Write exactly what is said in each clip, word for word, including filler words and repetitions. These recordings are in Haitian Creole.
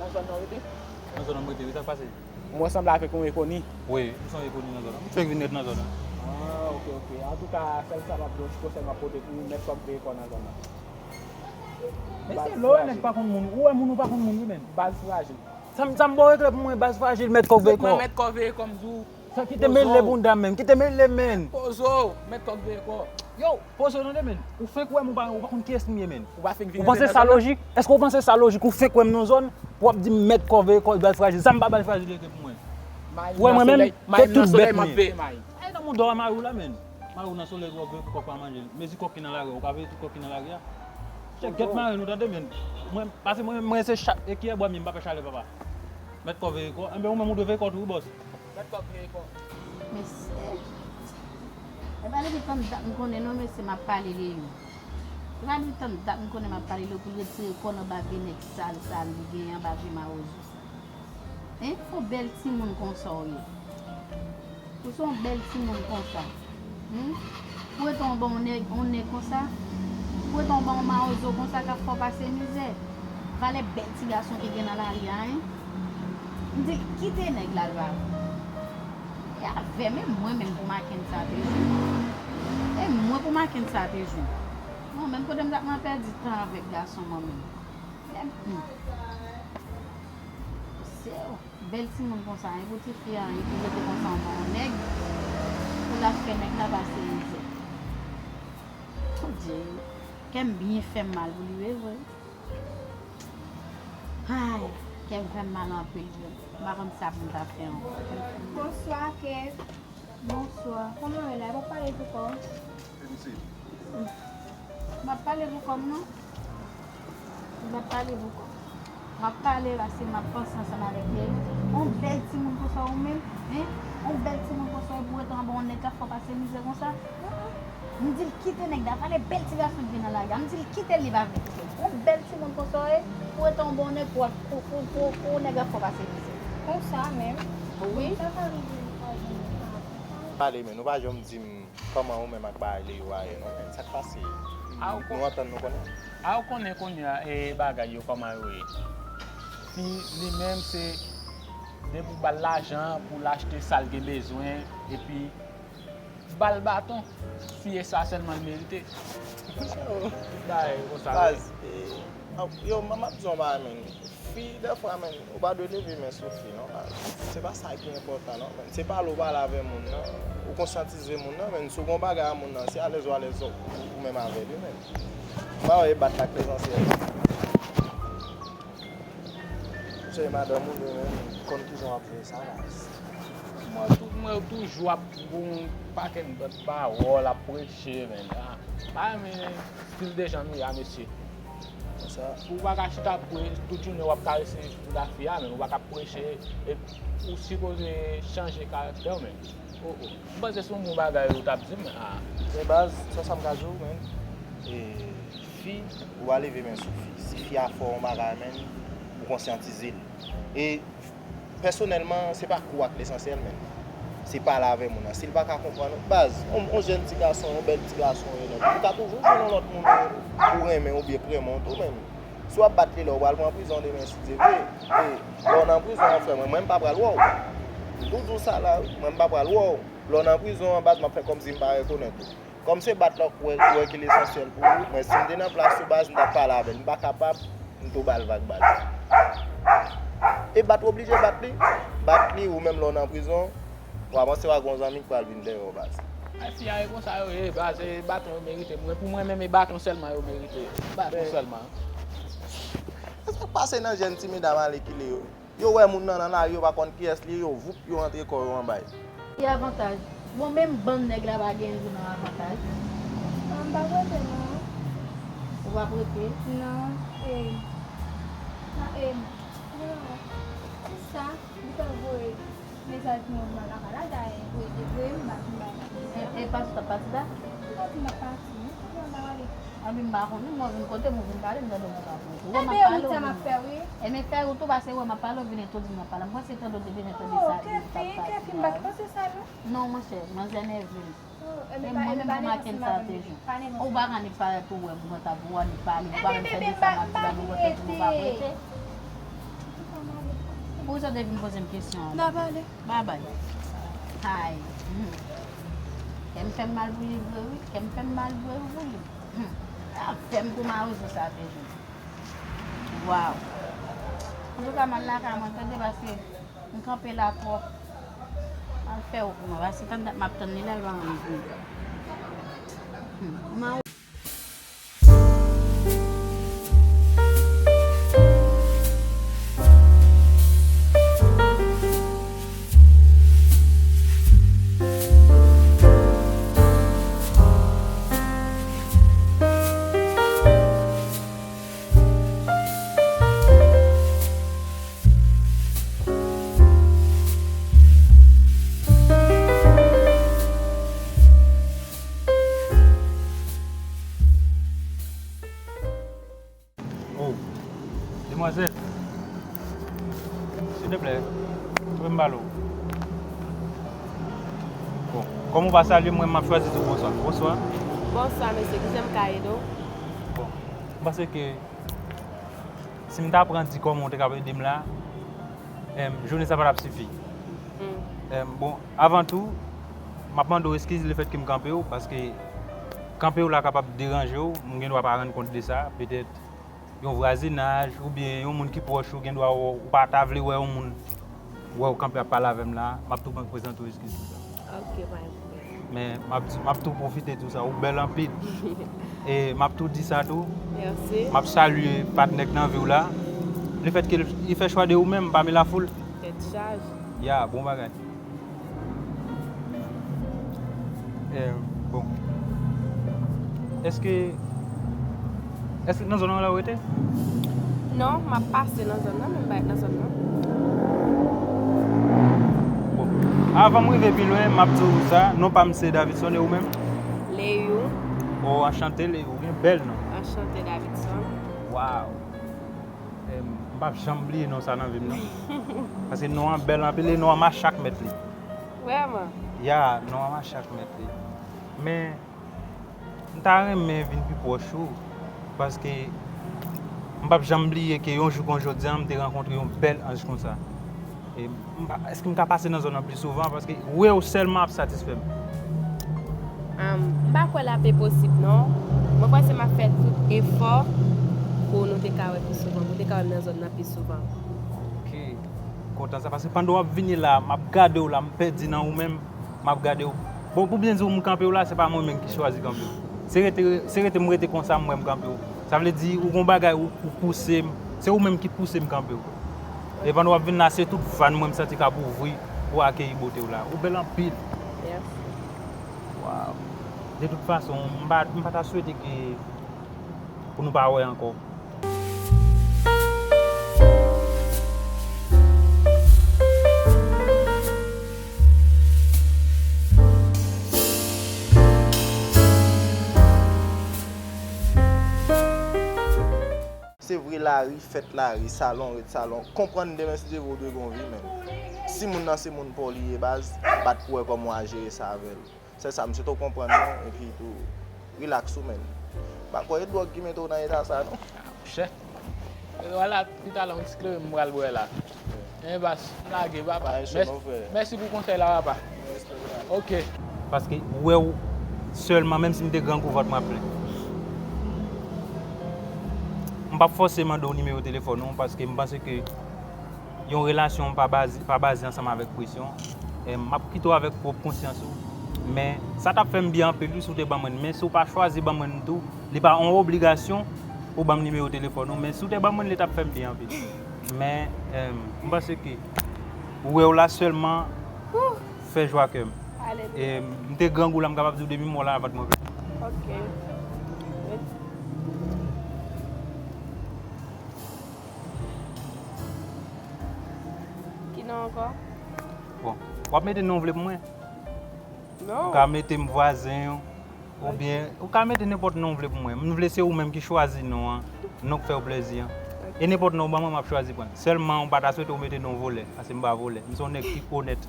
Nan zòn nan w rete? Nan zòn nan m rete, wi, sa k pase? Mwen sanble avèk yon enkoni. Wi, m se yon enkoni nan zòn nan. M fèk vin nèt nan zòn nan. Ah, ok, ok. Antouka, sèl sa m ap di w, ti konsèy m ap pote pou ou, mèt kòb veye kò nan zòn nan. Men se lè w wè nèg pa konn moun, ou wè moun ou pa konn moun, wi, men. Baz frajil. Sa m, sa m ba w regle pou mwen, baz frajil, mèt kòb veye kò. Mèt kòb veye kò, m di w. Sa kite mele bounda, men. Kite mele, men. Pozo, mèt kòb veye kò. Yo, pozo, tande, men. Ou fenk wè m, ou pa, ou pa konn kiyès m ye, men. Ou pa fenk vin Ou panse sa lojik? Èske ou panse sa lojik? Ou fenk wè m nan zòn, pou w ap di m mèt kòb veye kò, baz frajil. Sa m pa baz frajil rete pou mwen. Ou wè mwen menm, se tout bèt m ye. Ay, nan mouda w, mari w la, men. Mari w nan solèy, w ap veye kòk pa manje. Mezi kòk ki nan lari a, ou ka veye tout kòk ki nan lari a. Chèk, gèt mari nou, tande, men. Mwen, pase mwen, mwen se chat, e kiyè bwa m ye, m pa pè chalè, papa. Mèt kò veye kò. Enben, ou menm, ou dwe veye kò tou, wi, bòs. Mèt kò veye kò. Mesye. E pa depi tann dat m konnen non, mesye, m ap pale de yo. E pa depi tann dat m konnen m ap pale de yo pou l retire kò l anba vye nèg sal, sal li genyen anba vye mawozo sa. Hein? Fò bèl timoun konsa w ye. Ou se yon bèl timoun konsa. Hmm? Pou rete anba yon nèg, yon nèg konsa? Pou rete anba yon mawozo konsa k ap fè w pase mizè? Valè bèl ti gason ki gen nan lari a, hein? M di l kite nèg la, l va. E avè m, e mwen menm pou Mackensa te jwenn. E mwen pou Mackensa te jwenn. Mwen menm kote m t ap nan pèdi tan avèk gason mwen menm. Lè m. Se w. Bèl timoun konsa, hein, pou tifi a, hein, pou rete konsa anba yon nèg, pou l ap fè nèg la pase mizè. Bondye, kè m byen fè m mal pou li, vre, vre. Ay, kè m fè m mal anpil, vre. M pa konn sa pou m ta fè ankò. Kè m fè m mal. Bonswa, Kev. Bonswa. Kòman w ye la? E w ap pale pou kò w? M ap pale pou kò m, non. M ap pale pou kò m. M ap pale paske m ap panse ansanm avèk Kev. On bèl timoun konsa ou menm, hein? On bèl timoun konsa ou pou rete anba on nèg k ap fè w pase mizè konsa? M di l kite nèg la, valè bèl ti gason ki gen nan lari a. M di l kite l, li pa vle kite l. On bèl timoun konsa ou ye, pou rete anba on nèg pou, pou, pou, pou, pou nèg ap fè w pase mizè. Konsa menm? Wi. Sa ka rive, m pa janm konprann. Pale, men nou pa janm di m kòman ou menm ak bagay Leo a ye non, men sa k pase? Nou antann, nou konnen. A ou konnen kounye a, e, bagay yo kòman yo ye. Fi li menm se depi w ba l lajan pou l achte sa l gen bezwen, epi ba l baton. Fi e sa sèlman l merite. Yo, bagay konsa. Baz, e, yo, m ap di yon bagay, men. Fi, dèfwa, men, ou pa dwe leve men sou fi, non, baz. Se pa sa ki enpòtan, non, men. Se pale w pale avè moun nan. Ou konsyantize moun nan, men. Si w gen yon bagay a moun nan, se alèz ou alèz ou, ou menm avè li, men. M pa wè e bat la k lesansyèl. Se madanm ou li menm, konn kijan w ap jere sa, baz. Mwen tou, mwen toujou ap gon pakèt lòt pawòl ap preche, men. Ah, pa renmen stil de jan nou ye a, mesye. Konsa. Ou pa ka chita pre-, tout jounen w ap karese bouda fi a, men ou pa ka preche, e ou sipoze chanje karaktè w, men. Oh, oh. M panse se yon bon bagay ou t ap di m, ah. Men baz, sèl sa m ka di w, men, e, fi, ou pa leve men sou fi. Si fi a fè w yon bagay, men, ou konsyantize l. E, pèsonèlman, se pa kou ak lesansyèl, men, se pale avè moun nan. Si l pa ka konprann ou, baz, yon, yon jèn ti gason, yon bèl ti gason, yon nèg, ou ka toujou jwenn yon lòt moun ou, ou renmen oubyen k renmen w tou, men. Si w ap bat li la, ou pral pran prizon demen, si Dye vle. E, lè w nan prizon an, frè mwen, mwen, m pa pral wè w. M tou di w sa la, wi, mwen, m pa pral wè w. Lè w nan prizon an, baz, m ap fè kòmsi m pa rekonèt ou. Kòm se bat la ou wè, ou wè ki lesansyèl pou ou, mwen, si m te nan plas ou, baz, m t ap pale avè l. M pa kapab, m tou ba l vag, baz. E bat ou oblije bat li. Bat li, ou menm lè w nan prizon, w avanse w a gon zanmi k pral vin dèyè w, baz. Ay, fi a, e konsa yo ye, baz, e baton yo merite. Mwen, pou mwen menm, e baton sèlman yo merite. Baton sèlman. Sa k pase nan jèn ti medam alèkile yo? Yo wè moun nan nan lari, yo pa konn kiyès li ye, yo voup, yo antre kò yo anba l. Ki avantaj? Bon, menm bann nèg la pa gen jou nan avantaj. Ah, m pa prete non. Ou pa prete? Non. E, nan, e, non. Kisa? Li t ap voye mesaj pou mwen nan lakay la, dayè, voye te voye m, m pa fin bay la. E, e pati w t ap pati la? M pa fin ap pati, non. Kòman m ta pale? Anben, m pa konnen, mwen vin kote m, ou vin pale, m tande w pa prete. Ou wè m ap pale, ou vin. Ebyen, wout sa m ap fè, wi. Ebyen, fè wout ou, pase wè m ap pale, ou vin entwodui m nan pale. M panse tande w te vin entwodui sa, li pa pati la. Kèfin, kèfin, m pa t panse sa, non. Non, monchè, manzè nève m. Oh, e mwen menm pou Mackensa te jwenn. Ou pa ka ni parèt ou wè m kontan pou w ni pale, ou pa menm fè de sa m ap di la, nou kontan pou nou pa prete. Tande vin poze m kesyon an. N a pale. Babay. Ay. Hmm. Kè m fè m mal pou li vre, wi. Kè m fè m mal vre, wi, pou li. Hmm. Sa fè m kou mawozo sa fè jodi. Waw. Antouka, m al lakay mwen, tande, paske m kanpe la twòp. M al fè ou pou mwen, paske tann dat m ap tann li la, l pa anvi vini. Hmm. Oh, demwazèl, silteplè, fè m pale w. Bon, kòm ou pa salye mwen, m ap chwazi di w bonswa. Bonswa. Bonswa, mesye. Kijan m ka ede w? Bon, m panse ke si m ta pran di kòman w te ka ede m la, em, jounen sa pa t ap sifi. Hmm. Em, bon, avan tou, m ap mande w eskiz lefètke m kanpe w, paske kanpe w la kapab deranje w, m gen dwa pa rann kont de sa, petèt yon vwazinaj oubyen yon moun ki pwòch ou gen dwa wè w, ou pa ta vle wè yon moun wè w kanpe ap pale avè m la, m ap tou prezante w eskiz pou sa. Ok, pa gen pwoblèm. Men m ap di, m ap tou pwofite di w sa, ou bèl anpil. E m ap tou di sa tou. Mèsi. M ap salye patnè k nan vi w la. Lefètke li fè chwa de ou menm pami lafoul. Tèt chaje. Ya, bon bagay. Eh, bon. Èske, èske nan zòn nan la ou rete? Non, m ap pase nan zòn nan, men m pa ret nan zòn nan. Bon. Avan m rive pi lwen, m ap di w sa, non pa m se Davidson, e ou menm? Leyou. Oh, anchante, Leyou. Ou gen bèl non. Anchante, Davidson. Waw. Em, m p ap janm bliye non sa nan vi m, non. Paske non an bèl anpil, e non an mache ak mèt li. Vrèman? Ya, non an mache ak mèt li. Men, m ta renmen vin pi pwòch ou, paske m p ap janm bliye ke yon jou kon jodi a, m te rankontre yon bèl anj konsa. E m pa, èske m ka pase nan zòn nan pli souvan? Paske wè w sèlman ap satisfè m. Am, m pa kwè l ap enposib, non. Mwen panse m ap fè tout efò pou nou te ka wè pi souvan, pou w te ka wè m nan zòn nan pi souvan. Ok. Kontan sa, paske pandan w ap vini la, m ap gade w la, m pèdi nan ou menm, m ap gade w. Bon, pou byen di w, m kanpe w la, se pa mwen menm ki chwazi kanpe w. Se rete, se rete m rete konsa, m wè m kanpe w. Sa vle di, ou gon bagay, ou, ou pouse m. Se ou menm ki pouse m kanpe w. E pandan w ap vin la, se tout vàn mwen m santi k ap ouvri pou akeyi bote w la. Ou bèl anpil. Mèsi. Waw. De tout fason, m pa, m pa ta swete ke pou nou pa wè ankò. Se vre, lari fèt lari, salon rete salon. Konprann demen si Dye vle w dwe gen yon vi, men si moun nan se moun pa w li ye baz, bat pou wè kòman w a jere sa avè l. Se sa, m swete w konprann mwen, epi tou, rilaks ou, menn. M pa kwè e dwòg ki mete w nan eta sa, non. Monchè. Vwala, ti talan w eksplore m pral bwè la. Enben, bas, m lage, papa. Mèsi, mon frè. Mèsi pou konsèy la, papa. Ok. Paske wè w sèlman, menm si m te grangou, vant mwen ap plen. M p ap fòse mande w nimewo telefòn ou, paske m panse ke yon relasyon pa baze, pa baze ansanm avèk presyon. E, m ap kite w avèk pwòp konsyans ou. Men, sa t ap fè m byen anpil, wi, si w te ban mwen l. Men, si w pa chwazi ban mwen l tou, li pa yon obligasyon pou w ban m nimewo telefòn ou. Men, si w te ban mwen l, li t ap fè m byen anpil. Men, e, m panse ke wè w la sèlman fè jwa kè m. Alelouya. E, m te grangou la, m kapab di w depi m wè w la, vant mwen plen. Ok. Ki non ankò? Bon, w ap mete non w vle pou mwen. Non. Ou ka mete m vwazen, oubyen ou ka mete nenpòt non w vle pou mwen. M vle se ou menm ki chwazi non an, non k fè w plèzi an. Ok. E nenpòt non w ban mwen, m ap chwazi pran l. Sèlman, m pa ta swete w mete non vòlè, paske m pa vòlè. M se yon nèg ki onèt.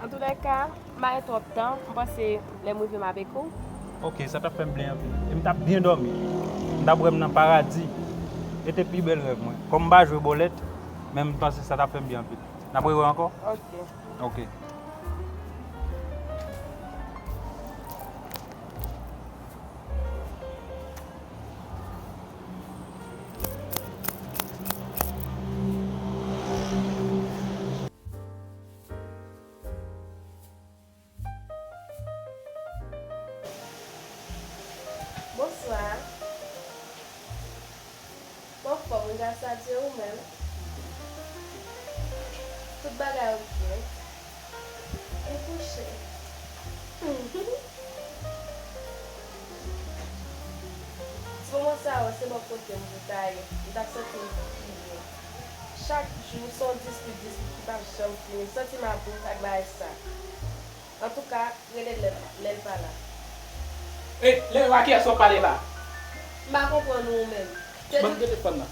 Antoulèka, m pa gen twòp tan, m panse lè m rive m avèk ou. Ok, sa t ap fè m byen anpil. E m t ap byen dòmi. M t ap wè m nan paradi. E te pi bèl rèv mwen. Kòm m pa jwe bòlèt, Men m panse sa t ap fè m byen anpil. N ap rewè ankò? Ok. Ok. Bonswa. Mwen anfòm wi, gras a Dye, ou menm? Tout bagay ok. E kouche. Ti moman sa yo, se bò kote m pou ta ye. M t ap santi m pi byen. Chak jou, se yon dispit, dispit ki p ap janm fini. M santi m ap bout ak bagay sa. Antouka, rele l lè, lè l pa la. E, lè a kiyès w ap pale la? M pa konprann ou menm. Ban m telefòn nan.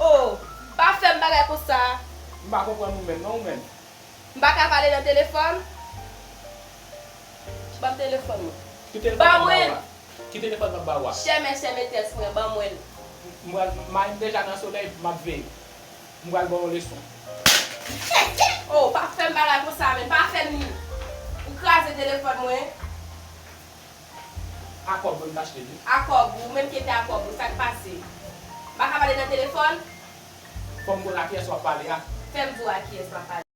Oh, pa fè m bagay konsa. M pa konprann ou menm, non, ou menm. M pa ka pale nan telefòn? Ban m telefòn mwen. Ki telefòn m ap ba w la? Ki telefòn m ap ba w a? Chèmen, chèmen tès mwen, ban mwen l. M pral, mari m deja nan solèy, m ap veye. M pral ba w yon leson. Oh, pa fè m bagay konsa, men pa fè m ni. Ou kraze telefòn mwen. A kòb mwen m t achte li. A kòb ou, ou menm ki te a kòb ou, sa k pase? M pa ka pale nan telefòn? Fò m konn a kiyès w ap pale a. Fè m di w a kiyès m ap pale.